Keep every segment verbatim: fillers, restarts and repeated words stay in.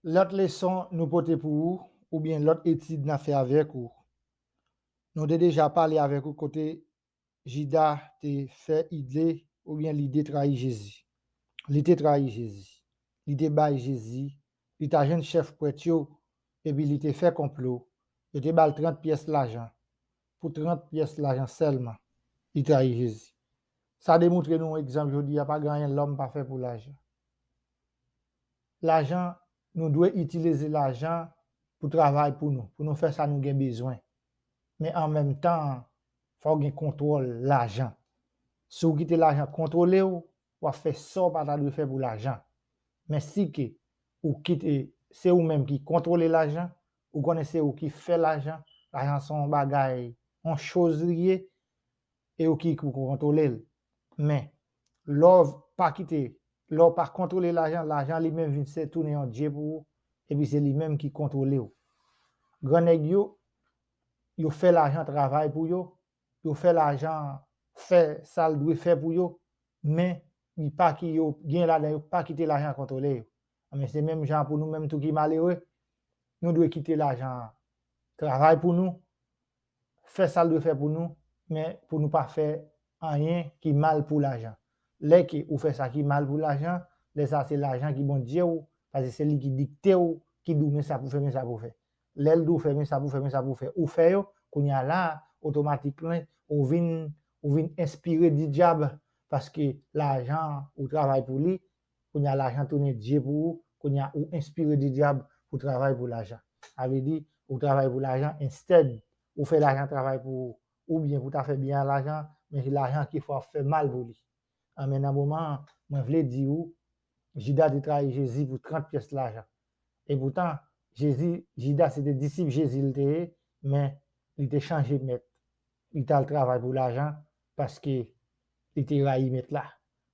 Lòt leson nou pote pou ou, oubyen lòt etid n ap fè avèk ou. Nou te deja pale avèk ou kote Jida te fè ide, oubyen li te trayi Jezi. Li te trayi Jezi. Li te bay Jezi, li ta jwenn chèf prèt yo, epi li te fè konplo. Yo te ba l trant pyès lajan. Pou trant pyès lajan sèlman, li trayi Jezi. Sa demontre nou yon egzanp jodi a, pa gen anyen lòm pa fè pou lajan. Lajan, nou dwe itilize lajan pou travay pou nou, pou nou fè sa nou gen bezwen. Men an menm tan, fò w gen kontwòl lajan. Si w kite lajan kontwole w, w ap fè sa w pa ta dwe fè pou lajan. Men si ke ou kite, se ou menm ki kontwole lajan, ou konnen se ou ki fè lajan, lajan se yon bagay, yon choz li ye, e ou ki pou kontwole l. Men, lè w pa kite, lè w pa kontwole lajan, lajan li menm vin se tounen yon dye pou ou, epi se li menm ki kontwole w. Gran nèg yo, yo fè lajan travay pou yo, yo fè lajan fè sa l dwe fè pou yo, men li pa ki yo gen ladan yo pa kite lajan kontwole yo. Men se menm jan pou nou menm tou ki malere, nou dwe kite lajan travay pou nou, fè sa l dwe fè pou nou, men pou nou pa fè anyen ki mal pou lajan. Lè ke ou fè sa ki mal pou lajan, lè sa se lajan ki Bondye w, paske se li ki dikte w, ki di w men sa pou fè, men sa pou fè. Lè l di w fè men sa pou fè, men sa pou fè, ou fè yo, kounye a la, otomatikman, ou vin, ou vin enspire di dyab, paske lajan ou travay pou li, kounye a lajan tounen dye pou ou, kounye a ou enspire di dyab pou travay pou lajan. Sa vle di, ou travay pou lajan, instead, ou fè lajan travay pou ou, oubyen pou ta fè byen a lajan, men se lajan ki fè w ap fè mal pou li. Anben nan moman an, mwen vle di ou, Jida te trayi Jezi pou trant pyès lajan. Epoutan, Jezi, Jida se te disip Jezi l te ye, men li te chanje mèt. Li t al travay pou lajan paske li te rayi mèt la.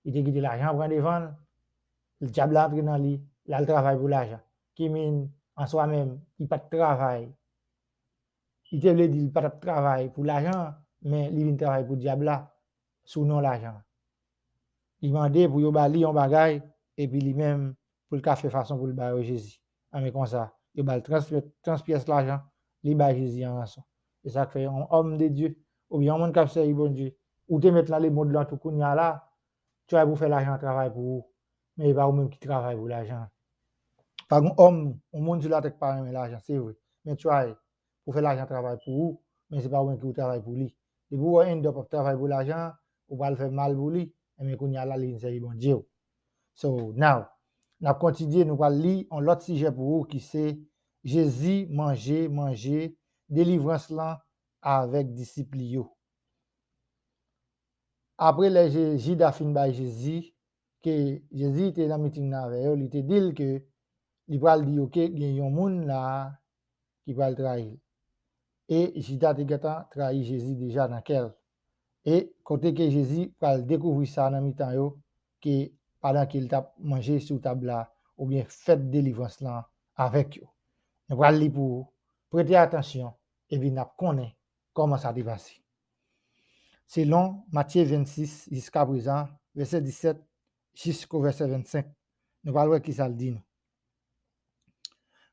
Li te kite lajan pran devan l, dyab la antre nan li, l al travay pou lajan. Ki mean, an swa menm, li pa t travay. Li te vle di li pa t ap travay pou lajan, men li vin travay pou dyab la sou non lajan. Li mande pou yo ba li yon bagay, epi li menm, pou l ka fè fason pou l ba yo Jezi. Anben konsa, yo ba l trant, trant pyès lajan, li bay Jezi an ranson. Se sa k fè yon homme de Dieu, oubyen yon moun k ap sèvi Bondye, ou te met nan lemonn lan tou kounye a la, try pou fè lajan travay pou ou, men e pa ou menm ki travay pou lajan. Pa gen yon homme, yon moun sou latè k pa renmen lajan, se vre. Men try pou fè lajan travay pou ou, men se pa ou menm ki pou travay pou li. Depi w wè end up ap travay pou lajan, ou pral fè mal pou li, enben kounye a la li vin sèvi Bondye w. So, now, n ap kontinye, nou pral li yon lòt sijè pou ou ki se Jezi manje, manje delivrans lan avèk disip li yo. Apre lè Je- Jida fin bay Jezi, ke Jezi te nan miting nan avè yo, li te di l ke li pral di yo ke gen yon moun la ki pral trayi l. E Jida te gentan trayi Jezi deja nan kè l. E kote ke Jezi pral dekouvri sa nan mitan yo, ke pandan ke l t ap manje sou tab la, oubyen fèt delivrans lan avèk yo. Nou pral li pou ou, prete atansyon, epi n ap konnen kòman sa te pase. Selon Matye vennsis, jiska prezan, vèsè disèt jisko vèsè vennsenk, nou pral wè kisa l di nou.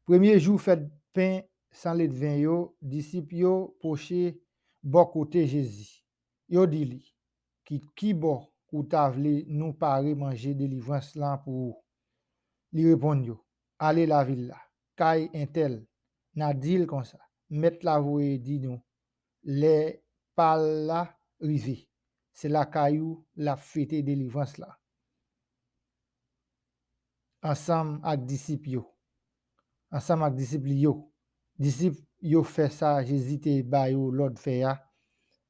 Premye jou fèt pen san ledven yo, disip yo pwoche bò kote Jezi. Yo di li, ki, ki bò ou ta vle nou pare manje delivrans lan pou ou? Li reponn yo, ale lavil la, kay entèl, n a di l konsa, mèt la voye di nou, lè pa l la rive, se lakay ou l ap fete delivrans la. Ansanm ak disip yo. Ansanm ak disip li yo. Disip yo fè sa Jezi te ba yo lòd fè a.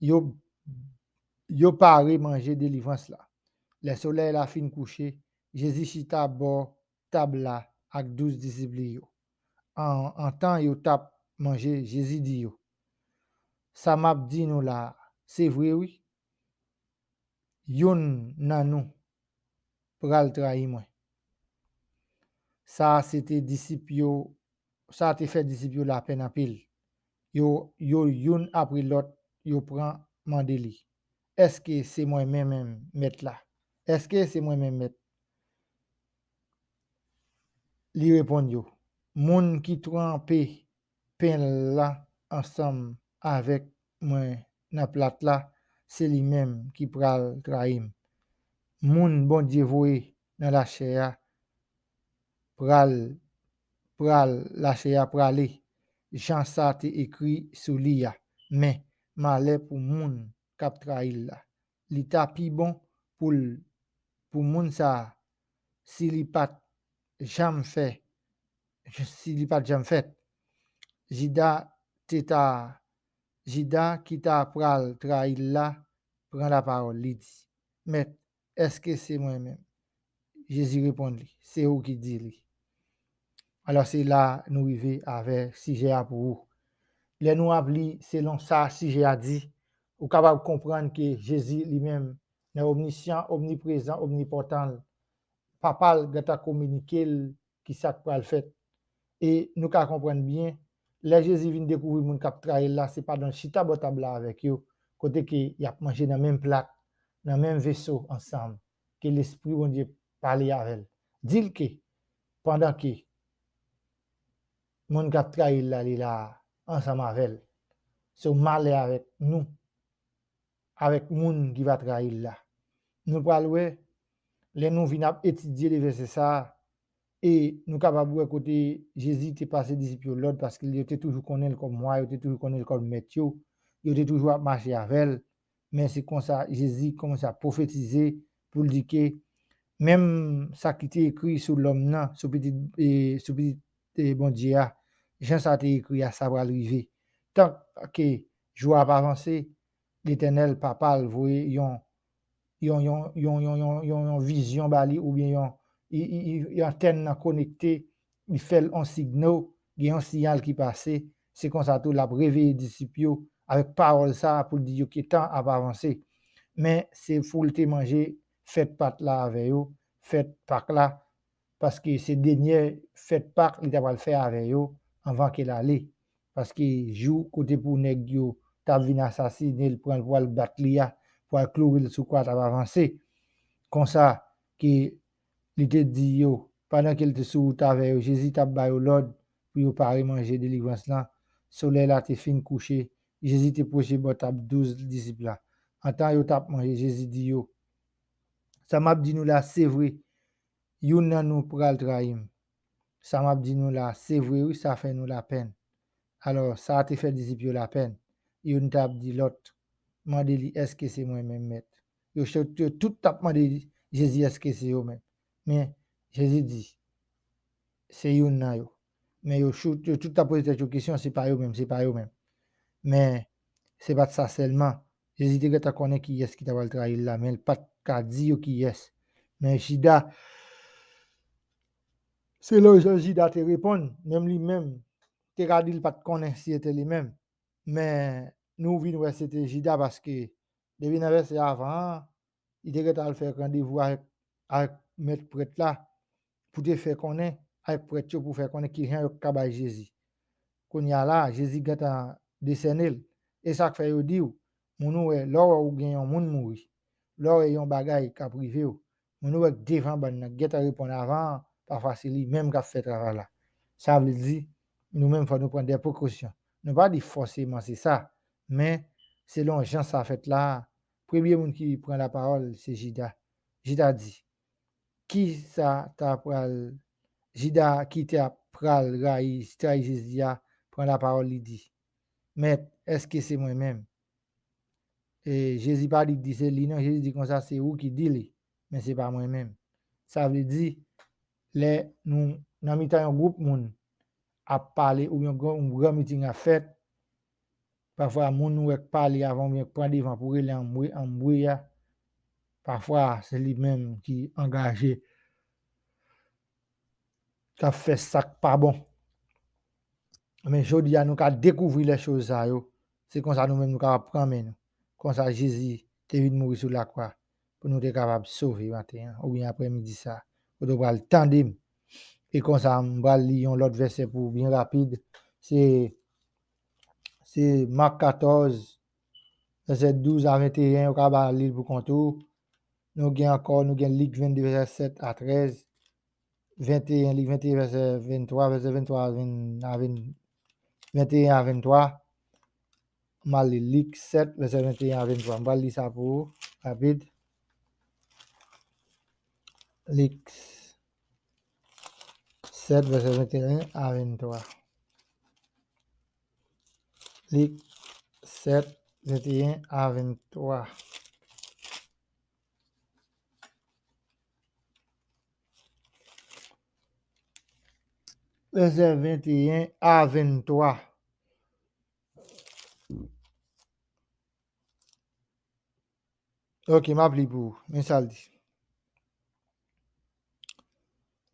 Yo, yo pare manje delivrans la. Lè solèy la fin kouche, Jezi chita bò tab la ak douz disip li yo. An, antan yo t ap manje, Jezi di yo, sa m ap di nou la a, se vre wi. Youn nan nou pral trayi mwen. Sa a se te disip yo, sa a te fè disip yo lapenn anpil. Yo, yo youn apre lòt, yo pran mande li, èske se mwen menm, menm mèt la? Èske se mwen menm mèt? Li reponn yo, Moun ki tranpe pen la ansanm avèk mwen nan plat la, se li menm ki pral trayi m. Moun Bondye voye nan lachè a pral, pral, lachè a prale, jan sa te ekri sou li a. Men, malè pou moun k ap trayi l la. Li ta pi bon pou l, pou moun sa a, si li pa t janm fè, si li pa t janm fèt. Jida te ta, Jida ki ta pral trayi l la, pran lapawòl, li di, Mèt, èske se mwen menm? Jezi reponn li, Se ou ki di li. Alò, se la nou rive avè sijè a pou ou. Lè nou ap li selon sa sijè a di, ou kapab konprann ke Jezi li menm, nan omnisyan, omniprezan, omnipotan l, Papa l gentan kominike l ki sa k pral fèt. E nou ka konprann byen, lè Jezi vin dekouvri moun k ap trayi l la, se pandan l chita bò tab la avèk yo, kote ke y ap manje nan menm plat, nan menm veso ansanm, ke Lespri Bondye pale avè l. Di l ke, pandan ke moun k ap trayi l la, li la ansanm avè l, se yon malè avèk nou, avèk moun ki va trayi l la. Nou pral wè, lè nou vin ap etidye de vèsè sa a, e nou kapab wè kote Jezi te pase disip yo lòd, paske yo te toujou konnen l kòm wa, yo te toujou konnen l kòm mèt yo, yo te toujou ap mache avè l. Men se konsa Jezi kòmanse ap pwofetize pou l di ke menm sa ki te ekri sou lòm nan, sou pitit, e, sou pitit, e, Bondye a, jan sa te ekri a, sa pral rive. Tan ke jou a ap avanse, Letènèl Papa l voye yon, yon, yon, yon, yon, yon, yon, yon vizyon ba li, oubyen yon, i, i, i, yon antèn nan konekte, li fè l yon signal, gen yon siyal ki pase, se konsa tou l ap reveye disip yo avèk pawòl sa a pou l di yo ke tan ap avanse. Men se pou l te manje fèt Pak la avè yo, fèt Pak la, paske se dènyè fèt Pak li ta pral fè avè yo anvan ke l ale. Paske jou kote pou nèg yo t ap vin asasine l, pran l pou al bat li a, pou al kloure l sou kwa t ap avanse. Konsa ke li te di yo, pandan ke l te sou wout avè yo, Jezi t ap ba yo lòd pou yo pare manje delivrans lan. Solèy la te fin kouche, Jezi te pwoche bò tab douz disip la. Antan yo t ap manje, Jezi di yo, Sa m ap di nou la, se vre, youn nan nou pral trayi m. Sa m ap di nou la, se vre wi, sa fè nou lapenn. Alò, sa te fè disip yo lapenn. Youn t ap di lòt, mande li, Èske se mwen menm, Mèt? Yo, ch- yo tout t ap mande Jezi, Èske se yo menm? Men, Jezi di, Se youn nan yo. Men yo, chou- yo tout t ap poze tèt yo kesyon, Se pa yo menm, se pa yo menm. Men, se pa t sa sèlman. Jezi te gentan konnen kiyès ki ta pral trayi l la, men l pa t ka di yo kiyès. Men Jida, selon jan Jida te reponn, menm li menm, te ka di l pa t konnen si se te li menm. Men nou vin wè se te Jida paske depi nan vèsè avan an, li te gentan al fè randevou avèk, avèk mèt prèt la pou te fè konnen avèk prèt yo pou fè konnen kijan yo ka bay Jezi. Kounye a la, Jezi gentan desène l. E sa k fè yo di w, moun ou wè, lè w wè ou gen yon moun mouri, lè w wè yon bagay k ap rive w, moun ou wè k devan bann nan gentan reponn avan an, pafwa se li menm k ap fè travay la. Sa vle di, nou menm fò nou pran de prekosyon. Nou pa di fòseman se sa, men selon jan sa fèt la, premye moun ki pran lapawòl se Jida. Jida di, Ki sa ta pral, Jida ki ta pral rayi, trayi Jezi a, pran lapawòl, li di, Mèt, èske se mwen menm? E Jezi pa di, di se li non, Jezi di konsa, Se ou ki di li, men se pa mwen menm. Sa vle di, lè nou nan mitan yon gwoup moun ap pale oubyen yon gran, yon gran miting ap fèt, pafwa moun ou wè k pale avan oubyen k pran devan pou rele anmwe, anmwe a, pafwa se li menm ki angaje, k ap fè sa k pa bon. Men jodi a, nou ka dekouvri lè choz sa yo. Se konsa nou menm nou kapab pran men nou. Konsa Jezi te vin mouri sou lakwa pou nou te kapab sove maten an, oubyen aprèmidi sa, kote w pral tande m. E konsa, m pral li yon lòt vèsè pou ou byen rapid. Se, se Mak katòz, vèsè douz a venteyen, ou ka ba li l pou kont ou. Nou gen ankò, nou gen Lik vennde, vèsè sèt a trèz. venteyen, Lik venteyen, vèsè venntwa, vèsè venntwa a ven-, a ven-, venteyen a venntwa. M al li Lik sèt, vèsè venteyen a venntwa. M pral li sa pou ou, rapid. Lik sèt, vèsè venteyen a venntwa. Lik sèt, venteyen a venntwa. Vèsè venteyen a venntwa. Ok, m ap li pou ou. Men sa l di.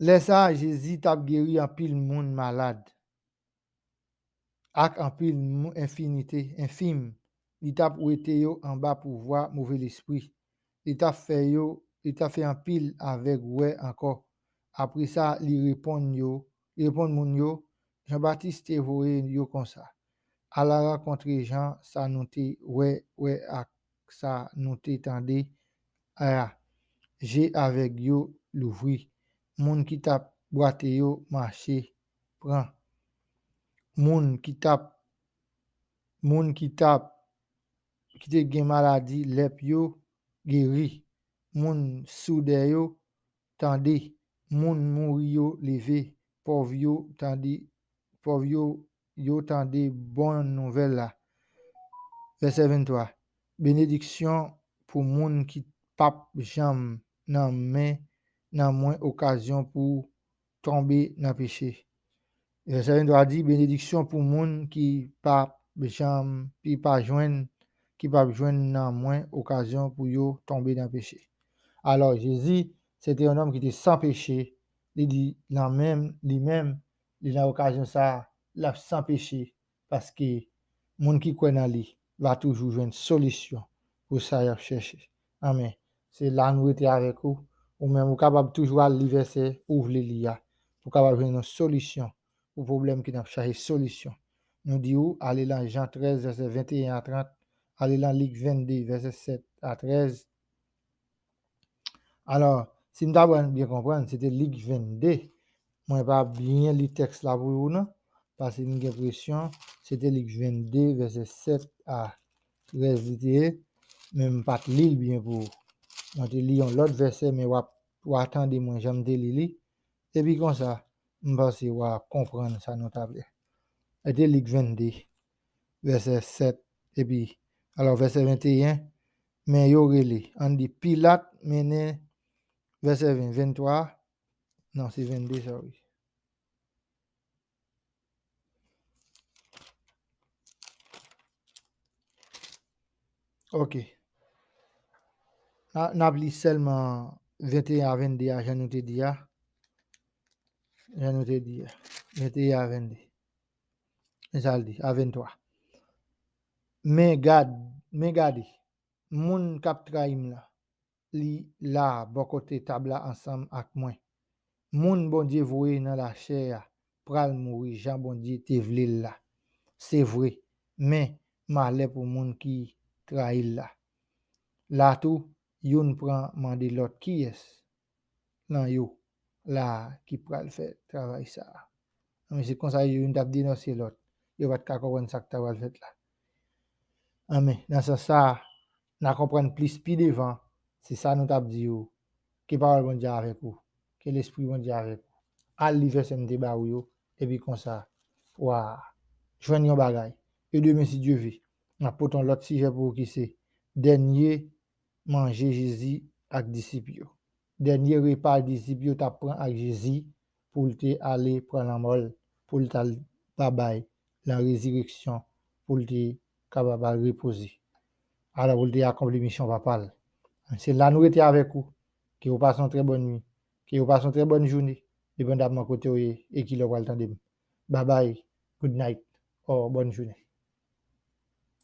Lè sa a, Jezi t ap geri anpil moun malad ak anpil mou-, enfimite, enfim. Li t ap wete yo anba pouvwa move lespri. Li t ap fè yo, li t ap fè anpil avèg wè ankò. Apre sa, li reponn yo, li reponn moun yo, Jan Batis te voye yo konsa, Al rakontre jan sa nou te wè, wè ak sa nou te tande a, je avèg yo louvri, moun ki t ap bwate yo mache pran, moun ki t ap, moun ki t ap, ki te gen maladi lèp yo geri, moun soudè yo tande, moun mouri yo leve, pòv yo tande, pòv yo, yo tande bon nouvèl la. Vèsè venntwa. Benediksyon pou moun ki p ap janm nan men, nan mwen okazyon pou tonbe nan peche. Vèsè venntwa di, benediksyon pou moun ki p ap janm, ki pa jwenn, ki p ap jwenn nan mwen okazyon pou yo tonbe nan peche. Alò, Jezi, se te yon nonm ki te san peche. Li di, nan menm, li menm, li nan okazyon sa a, l ap san peche, paske moun ki kwè nan li va toujou jwenn solisyon pou sa y ap chèche. Amèn. Se la nou rete avèk ou. Ou menm, ou kapab toujou al li vèsè ou vle li a. Ou kapab jwenn yon solisyon pou pwoblèm ki n ap chache solisyon. Nou di ou, ale lan Jan trèz, vèsè venteyen a trant, ale lan Lik vennde, vèsè sèt a trèz. Alò, si m ta pran byen konprann, se te Lik vennde. Mwen pa byen li tèks la pou ou non, paske m gen enpresyon se te Lik vennde, vèsè sèt a trèz li te ye, men m pa t li l byen pou ou. Mwen te li yon lòt vèsè, men w ap, w a tande mwen jan m te li li. Epi konsa, m panse w a konprann sa nou t ap li. Se te Lik vennde, vèsè sèt, epi, alò, vèsè venteyen, men yo rele, ann di, Pilat mennen, vèsè ven, venntwa, non, se vennde, sorry. Ok. N a, n ap li sèlman venteyen a vennde a, jan nou te di a. Jan nou te di a. Venteyen a vennde. E sa l di, a venntwa. Men gad, men gade, moun k ap trayi m la, li la bò kote tab la ansanm ak mwen. Moun Bondye voye nan lachè a pral mouri jan Bondye te vle l la. Se vre, men malè pou moun ki trayi l la. La tou, youn pran mande lòt, kiyès nan yo la ki pral fè travay sa a? Men se konsa youn t ap denonse lòt. Yo pa t ka konprann sa k ta pral fèt la. Amèn. Nan sans sa a, n a konprann plis pi devan, se sa nou t ap di yo. Ke pawòl Bondye avèk ou. Ke Lespri Bondye avèk ou. Al li vèsè m te ba ou yo, epi konsa, w a jwenn yon bagay. E demen, si Dye ve, n ap pote yon lòt sijè pou ou ki se dènye manje Jezi ak disip yo. Dènye repa disip yo t ap pran ak Jezi pou l te ale pran lanmò l, pou l t al babay lan rezireksyon, pou l te kapab al repoze. Alò, pou l te akonpli misyon Papa l. Se la nou rete avèk ou. Ke ou pase yon trè bòn nwi. Ke ou pase yon trè bòn jounen, depandamman kote ou ye e kilè ou pral tande m. Babay, good night, or bòn jounen.